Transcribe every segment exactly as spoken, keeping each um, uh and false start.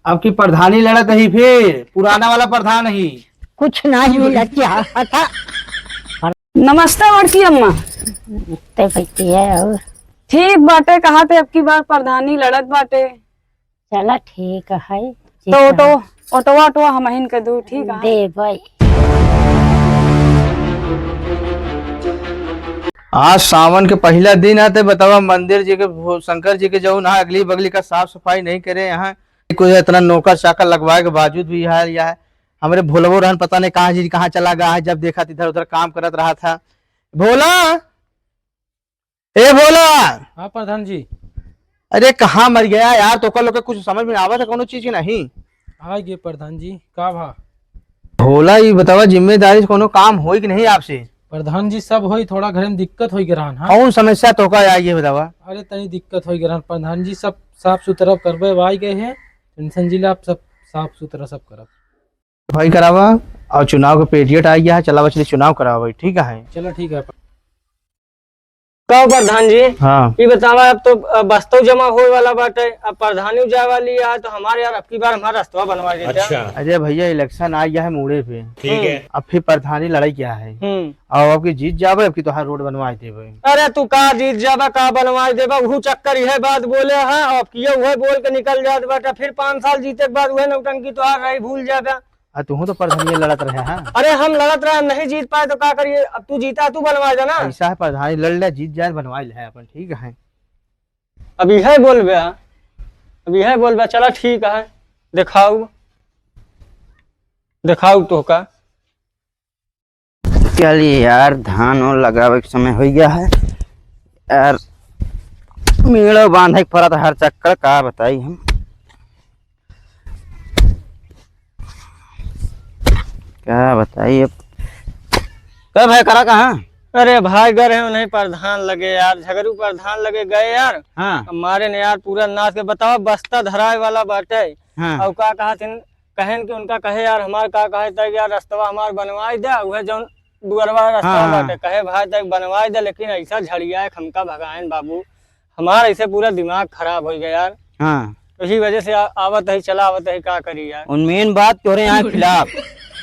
अब की प्रधानी लड़त ही फिर, पुराना वाला प्रधान ही। कुछ नहीं मिलत चाहत। नमस्ते बड़की अम्मा। नमस्ते बेटी है और? ठीक बाटे, कहा थे अब की बार प्रधानी लड़त बाटे। चला ठीक है, तो ऑटो, ऑटोवा, ऑटोवा हमहिन के दू, ठीक है? देबै। आज सावन के पहिला दिन है, ते बतावा मंदिर जी के, भो-, शंकर जी के जौन है, अगली बगली का साफ सफाई नहीं करे यहाँ। कोई इतना नौकर चाकर लगवाए के बावजूद भी यहाँ, यहाँ हमरे भोलवो रहन, पता नहीं कहाँ जी, कहाँ चला गया है। जब देखा तो इधर उधर काम करत रहा था। भोला, ए भोला! हाँ प्रधान जी। अरे कहाँ मर गया यार, तोका लोग के कुछ समझ में आवत है कौनो चीज की नहीं? आ गए प्रधान जी, का भा? भोला, ये बतावा जिम्मेदारी से कौनो काम होई कि नहीं आपसे? प्रधान जी सब होई, थोड़ा घर में दिक्कत होई के रहन। हाँ, कौन समस्या तोका आई ये बतावा? अरे तनी दिक्कत होई के रहन प्रधान जी, सब साफ सुथरा करबे आ गए हैं, टेंशन जी ला, आप सब साफ सुथरा सब करब। भाई करावा, और चुनाव के पीरियड आ गया है, चला बचली चुनाव करावा भाई, ठीक है? चलो ठीक है। का प्रधान जी, हाँ। ई बतावा, अब तो, अ, बस्तौ जमा होए वाला बाटे, अब प्रधानी जाए वाली है, तो हमारे यार अब की बार हमारा रस्तवा बनवा देता। अच्छा। अरे भैया, इलेक्शन आ गया है मूड़े पे। ठीक है। हम्म। अब फिर प्रधानी लड़ाई क्या है? हम्म। और अब की जीत जाबे, अब की तोहार रोड बनवा देबे। अरे तू का जीत जाबे, का बनवा देबे, उहू चक्कर यह बात बोले है, अब की यह बोल के निकल जात बाटे, फिर पाँच साल जीते के बाद वह नौटंकी तोहार रही, भूल जाबे। आ, तुहूँ तो प्रधानी लड़त रहे, हाँ? अरे, हम लड़त रहे, हम नहीं जीत पाए, तो का करिए? अब तू जीता, तू बनवा देना। ऐसा है, प्रधानी लड़ ले, जीत जाए, बनवा ले अपन, ठीक है? अब यह बोलबे, अब यह बोलबे, चला, ठीक है, दिखाऊ, दिखाऊ तो का। चलिए यार, धान और लगावे के समय हो गया है यार, मेड़ो बांधे के पड़त हर चक्कर, का बताई हम, का बताई अब। का भाई, करा कहाँ? अरे भाई, गए रहे उन्हें प्रधान लगे यार, झगड़ू प्रधान लगे गए यार। हाँ। अब मारे ने यार पूरा नाच के, बताओ, बस्ता धराए वाला बाटे। हाँ। और का कहा थिन, कहन कि उनका कहे यार, हमार का कहे तक यार, रस्तवा हमार बनवाई दे, वह जौन दुअरवा रस्ता हाँ, हाँ। बाटे, कहे भाई तक बनवाई दे, लेकिन ऐसा झड़िया है, हमका भगायन बाबू, हमार ऐसे पूरा दिमाग खराब हो गया यार। हाँ। इसी वजह से आ-, आवत है, चला आवत है, का करी यार। उन मेन बात तोरे यहाँ खिलाफ।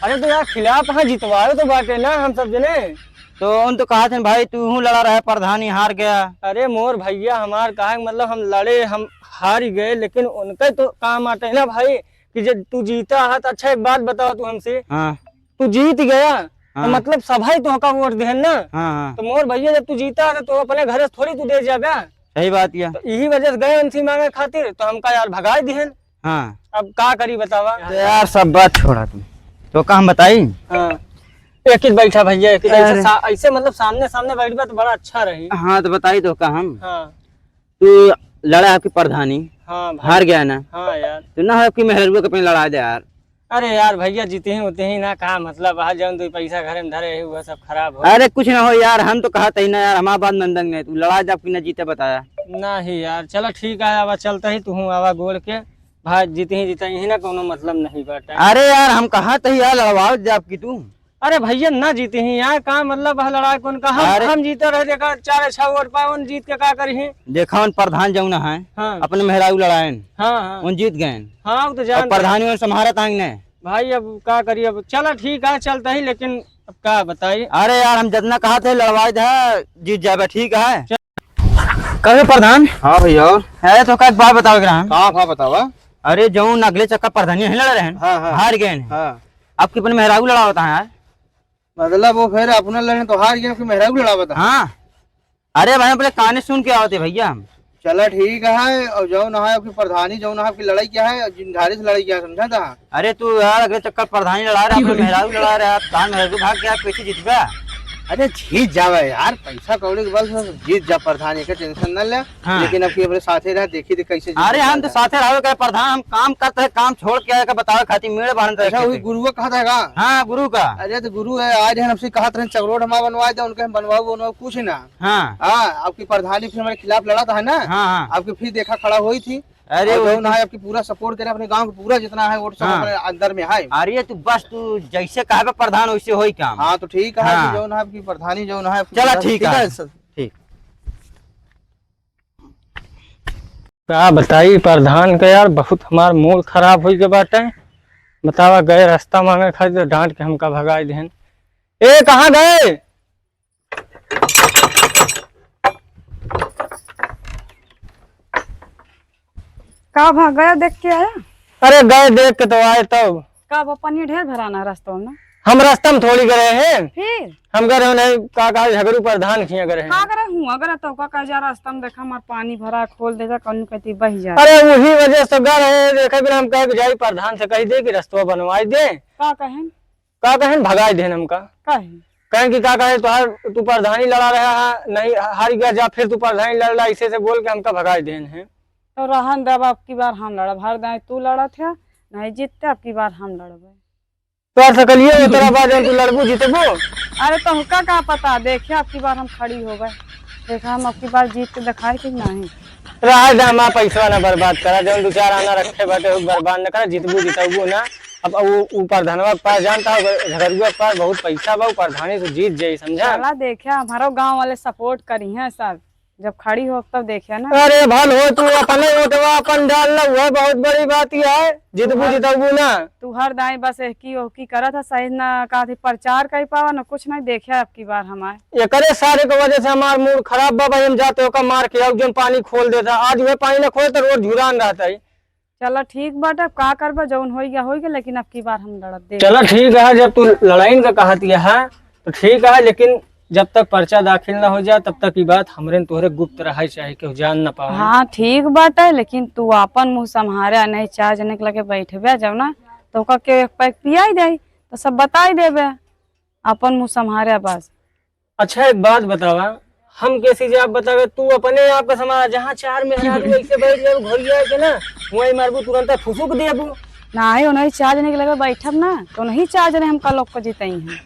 अरे तो यार खिलाफ, हाँ, जितवायो तो बाटे ना हम सब जने। तो उन तो कहा थे भाई, तू हूँ लड़ा रहे, प्रधानी हार गया। अरे मोर भैया, हमार कहा मतलब हम लड़े, हम हार गए, लेकिन उनका तो काम आते है ना भाई, कि जब तू जीता है तो अच्छा एक बात बताओ तू हमसे। हाँ। तू जीत गया, तो हाँ। मतलब सभा ही तोहका वोट देहन ना। हाँ, हाँ। तो मोर भैया, जब तू जीता है तो तू अपने घर से थोड़ी तू दे जाबे। सही बात है। तो यही वजह से गए उनसे मांगे खातिर, तो हमका यार भगाई दिहन। हाँ। अब का करी बतावा? तो यार सब बात छोड़ा तुम, तो का हम बताई? हाँ। एक ही बैठा भैया, एक ही ऐसे अरे। सा-, ऐसे मतलब सामने सामने बैठबा तो बड़ा अच्छा रही। हाँ, तो बताई तो का हम? हाँ। तू लड़ा आपकी प्रधानी, हाँ भाई। हार गया ना? हाँ यार। तो ना हो आपकी मेहररुआ के अपने लड़ा दे यार। अरे यार भैया, जीते ही होते ही ना, का मतलब है, जौन दो पैसा घर में धरे है, वह सब खराब हो। अरे कुछ ना हो यार, हम तो कहत ही ना यार, हमार बात नंदन ने, तू लड़ा दे आपकी ना जीते बताया। नहीं यार, चलो ठीक है, अब चलते ही तू हूँ आवा गोड़ के, भाई जीते ही जीते ही ना, कोनो मतलब नहीं बाटे। अरे यार, हम कहत ही यार, लड़वाओ दे आपकी तू। अरे भैया, ना जीती ही यार, का मतलब है लड़ाई कौन का? हम, अरे। हम जीते रहे, देखा, चार छह वोट पाए, उन जीत के का करी ही? देखा, उन प्रधान जौन है, हाँ। अपने मेहरारू लड़ायन, हाँ, हाँ। उन जीत गए। हाँ, वो तो अब जानते हैं। प्रधानी उन संभारत आंग ने। भाई, अब का करी, अब चला ठीक है, चलता ही, लेकिन अब का बताई? अरे यार, हम जितना कहा थे लड़वाई दे, जीत जाबे, ठीक है। चल। कहे प्रधान? हाँ भैया। अरे तो का एक बात बतावे के रहा। का, का बतावा? अरे जौन अगले चक्कर प्रधानी नहीं लड़ रहे हैं, हाँ, हाँ। हार गए हैं। हाँ। अब की अपने मेहरारू लड़ावत है यार। मतलब वो फिर अपना लड़े तो हार गए, कि मेहरारू लड़ावत है? हाँ। अरे भाई, अपने काने सुन के आवत है भैया हम। चला ठीक है, और जौन है आपकी प्रधानी, जौन है आपकी लड़ाई क्या है, जिन घरे से लड़ाई क्या है, समझा था? अरे तू यार, अगले चक्कर प्रधानी लड़ा रहा, अपने मेहरारू लड़ा रहा, तान मेहरारू भाग गया, कैसे जीत गया? अरे जीत जावे यार, पैसा कौड़ी के बल से जीत जा प्रधानी के, टेंशन न ले। हाँ। लेकिन अब की अपने साथे रह, देखी दे कैसे जीत अरे हम तो जाता है। साथे रहो के प्रधान, हम काम करते हैं, काम छोड़ के आए का बतावे खातिर मेड़ बांधते अच्छा, हैं वही खेते। गुरुआ कहा था का? हाँ, गुरु का। अरे तो गुरु है, आज हम से कहत रहे चकरोट हमारा बनवा दे, उनके हम बनवाऊ, बनवाऊ कुछ ना। हाँ। हाँ, आपकी प्रधानी फिर हमारे खिलाफ लड़ा था, है ना? हाँ, हाँ। आपकी फिर देखा खड़ा हुई थी। अरे और वो जौन तो है आपकी पूरा सपोर्ट करे, अपने गांव के पूरा जितना है वोट सब हाँ। अपने अंदर में है। अरे तू बस, तू जैसे कहबे प्रधान वैसे होई काम। हाँ, तो ठीक है, हाँ। जौन है आपकी प्रधानी, जौन है आपकी चला प्रधान, ठीक ठीक है। है सर। ठीक। का बताई प्रधान के यार, बहुत हमार मूड खराब होइ गए बाटे। बतावा, गए रास्ता माँगे खातिर तो डाँट के हमका भगाइ देहेन। ए, कहाँ गए? का भा, गया देख के आया? अरे, गए देख के तो आए तब। का बा, पानी ढेर भराना रास्ता में? हम रास्ता में थोड़ी गए हैं। फिर? हम गए रहे नहीं, का, का झगड़ू प्रधान खिया गए हैं। का करे हुआ, अगर तो का कह जा रास्ता में देखा हमार पानी भरा, खोल दे जा, कौन कहती बह जा। अरे, वही वजह से गए रहे, देखे बिना हम कहे कि जाई प्रधान से कहि दे कि रास्ता बनवाइ दे। का कहें? का कहें, भगाइ देन हमका। काहे? कहें कि का कहे, तोहार, तू प्रधानी लड़ा रहा है, नहीं हार गया जा, फिर तू प्रधानी लड़ रहा, इसे से बोल के हमका भगाइ देन है। तो रहन दे, अब अबकी बार हम लड़ब। हर दाई तू लड़त है, नहीं जीतते, अबकी बार हम लड़बे। तोर सकलिए उतरा बा, जौन तू लड़बू जीतबू। अरे, तोहका का पता, देखिया, अबकी बार हम खड़ी होबे। देखा, हम अबकी बार जीत के देखाए कि नहीं। रहा दे, हमार पैसवा ना बर्बाद करा, जौन दू चार आना रखे बाटे, उ बर्बाद ना करा, जीतबू जीतबू ना। अब उ, उ प्रधानवा के पास जानता हो, झगड़ुआ के पास बहुत पैसा बा, उ प्रधानी से जीत जाई, समझा? चला देखिया, हमारो गाँव वाले support करिहैं सब। जब खड़ी हो तब देखिया ना। अरे भल हो, तू अपने वोटवा अपन डाल ला, वह बहुत बड़ी बात ही है। जितबू हाँ। जितबू ना। तू हर दाई बस एहकी ओहकी करत है, सही ना का थी प्रचार कर पावा ना कुछ नहीं देखिया अबकी बार हमार। एकरे सारे के वजह से हमार मूड खराब बा भाई, हम जाते ओका मार के आऊ जौन पानी खोल देता, आज वह पानी ना खोले तो रोड झुरान रहता है। चला ठीक बाटे, अब का करबा, जौन होइ गया होइ गया, लेकिन अबकी बार हम लड़ब, देख। चला ठीक है, जब तू लड़ाइन का कहत है तो ठीक है, लेकिन जब तक पर्चा दाखिल ना होइ जाए तब तक ई बात हमरे न तोहरे गुप्त रहे, चाहे केहू जान ना पावे। हाँ ठीक बाटे, लेकिन तू आपन मुँह सम्हारे, नहीं चार जने के लगे बैठबे जब ना, तो ओका के एक पैक पियाई दे, तो सब बताई देबे, आपन मुँह सम्हारे बस। अच्छा, एक बात बतावा, हम कैसे जे आप बतावे, तू अपने आप का समाज, जहाँ चार मेहरारू ऐसे बैठ जाए घोड़िया के ना, वहीं मारबू, तुरंत फुसुक देबू। नाही, उन्हीं चार जने के लगे बैठब ना, तो उन्हीं चार जने हमका लोग को जितई हैं।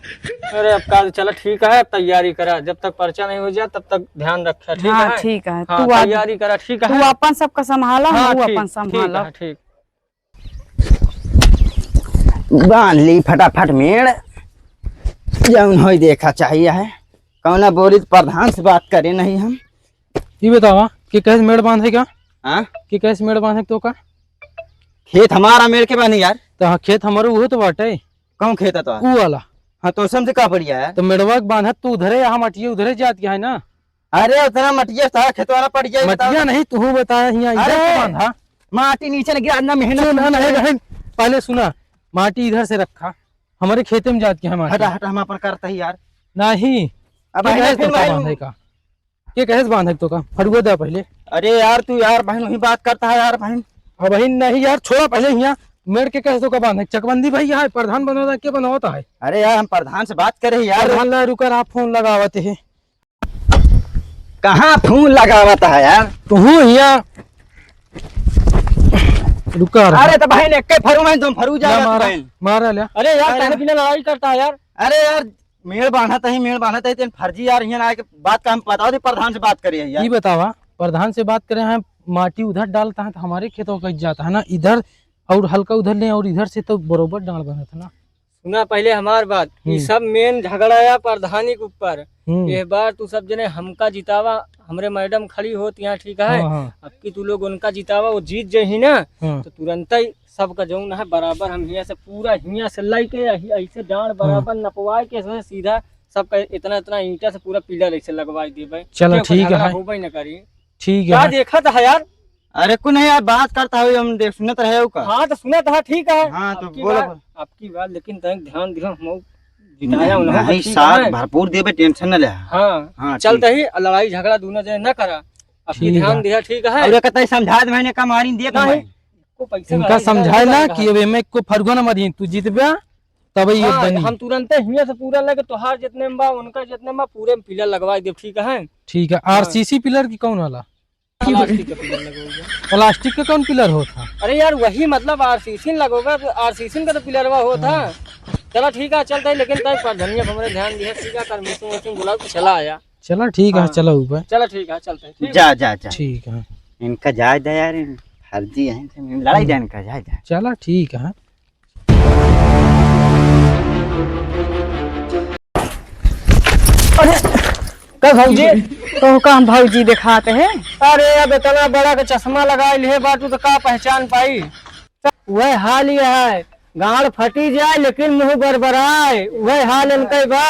अरे, अब का, चला ठीक है, तैयारी करा, जब तक पर्चा नहीं हो जाए, तब तक ध्यान रखा, ठीक हाँ, है? ठीक है। हाँ, तू आ-, तैयारी करा, ठीक तू है? अपन सबका संभाला, हाँ, हम ठीक, अपन ठीक संभाला। है, ठीक। बांध ली फटाफट मेड़, जौन होई देखा चाहिए है। कौना बोरित प्रधान से बात करे नहीं हम। ई बतावा कि कैसे मेड़ बांधे का? हाँ? कि कैसे मेड़ बांधे तो का? खेत हमारा मेड़ के बानी यार। तो हाँ, खेत हमारो उहो तो बाटे। कौन खेत है तो? ऊ वाला। हाँ, तो समझ का बढ़िया है। तो मेड़वा के बांधत तू उधरे, यहाँ मटिया उधरे जात के है ना? अरे, उतना मटिया सारा खेतवारा पड़ जाए, बताओ। मटिया नहीं, तू बताया हियाँ इधर अरे, से बांधा। माटी नीचे न गिरा, ना मेहनत सुन, ना, नहीं, नहीं, पहले सुना, माटी इधर से रखा, हमारे खेते में जात के है माटी। हटा, हटा, हम अपन करता ही यार। नहीं, अब ये अहिना कहे फिर तो का भाई बांधे का? ये कहे से बांधे तो का? फरुआ दे पहले। अरे यार, तू यार बहन वही बात करता है यार बहन। अब बहन नहीं यार, छोड़ा पहले हियाँ। मेड़ के कहे तो का बांधे? चकबंदी भाई यहाँ है, प्रधान बनवा के बनवाता है। अरे यार, हम प्रधान से बात करे ही यार। प्रधान ना रुका रहा, फोन लगावत है। कहाँ फोन लगावत है यार? तू हिया रुका रहा। अरे तो भाई ने के फरू में तुम फरू जा या रहा मारा, भाई। मारा ल्या। अरे यार, अरे। खाने पीने लड़ाई करता है यार। अरे यार, मेड़ बांधत है, मेड़ बांधत है, तेन फर्जी यार, हियाँ आके बात का हम बताओ दे, प्रधान से बात करिए यार। ई बतावा, प्रधान से बात करे हैं, माटी उधर डालता है तो हमारे खेतों का जाता है ना, इधर और हल्का उधर ले और इधर से तो बरोबर डांड़ बनत है ना। सुना पहले हमार बात, ई हम्म। सब मेन झगड़ा या प्रधानी के ऊपर। हम्म। ये बार तू सब जने हमका जितावा, हमरे मैडम खड़ी होत यहाँ, ठीक है? हाँ, हाँ। अब की तू लोग उनका जितावा, वो जीत जाही ना, हाँ। तो तुरंत ही सबका जौन है बराबर हम हियाँ से पूरा हियाँ से लाइके ऐ-, ऐसे डांड़ हाँ। बराबर नपवाए के ऐसे सीधा सबका इतना इतना ईंटा से पूरा पिलर ऐसे लगवाए देबे। चलो, क्यों ठीक झगड़ा है। होबे न करी। ठीक का है। देखत है यार? अरे कुछ नहीं यार, बात करता है, हम देख सुनत रहे हो का? हाँ, तो सुनत है, ठीक है। हाँ, तो अबकी बोलो, बार, बोलो। अबकी बार लेकिन तनिक ध्यान दिहो, हम जिताया नहीं, उन्होंने, नहीं, ठीक साथ है। भरपूर देबे, tension न ले। हाँ, हाँ, चलते ठीक। ही लड़ाई झगड़ा दोनों जने न करा, अबकी ठीक ध्यान है। दिहा, ठीक है। और कहता है समझा दे, मैंने का मारी देख नहीं, भाई। को पैसा इनका लड़ाई झगड़ा समझाए नहीं ना लगा कि है। अब एमे को फरुआ न मारी, तू जीतबे तब ये हाँ, बनी। हम तुरंते हियाँ से पूरा लेके तोहार जितने में बा, उनका जितने में बा, पूरे में पिलर लगवा देब, ठीक है? ठीक है। हाँ। आरसीसी पिलर की कौन वाला? प्लास्टिक का पिलर लगवाइए। प्लास्टिक का कौन पिलर होत है? अरे यार, वही मतलब आरसीसी लगोगा, तो आरसीसी का तो पिलरवा होत है। हाँ। चला ठीक है, चलता है, लेकिन तय पर धनिया हमरे ध्यान दिया, ठीक है, कर मीटिंग वीटिंग बुलाओ तो चला आया। चला ठीक है, हाँ। चला ऊपर। चला ठीक है, चलते हैं, ठीक है? जा, जा, जा। ठीक है। इनका जाए दे यार, इन फर्जी हैं, लड़ाई दे इनका, जाए दे। चला ठीक है। अरे, ए भौजी, तोहका हम भौजी देखात है। अरे, अब इतना बड़ा के चश्मा लगाइ लिहे बाटू तो का पहचान पाई? वह हाल ही है, गाड़ फटी जाए लेकिन मुँह बरबराए, वह हाल इनके बा।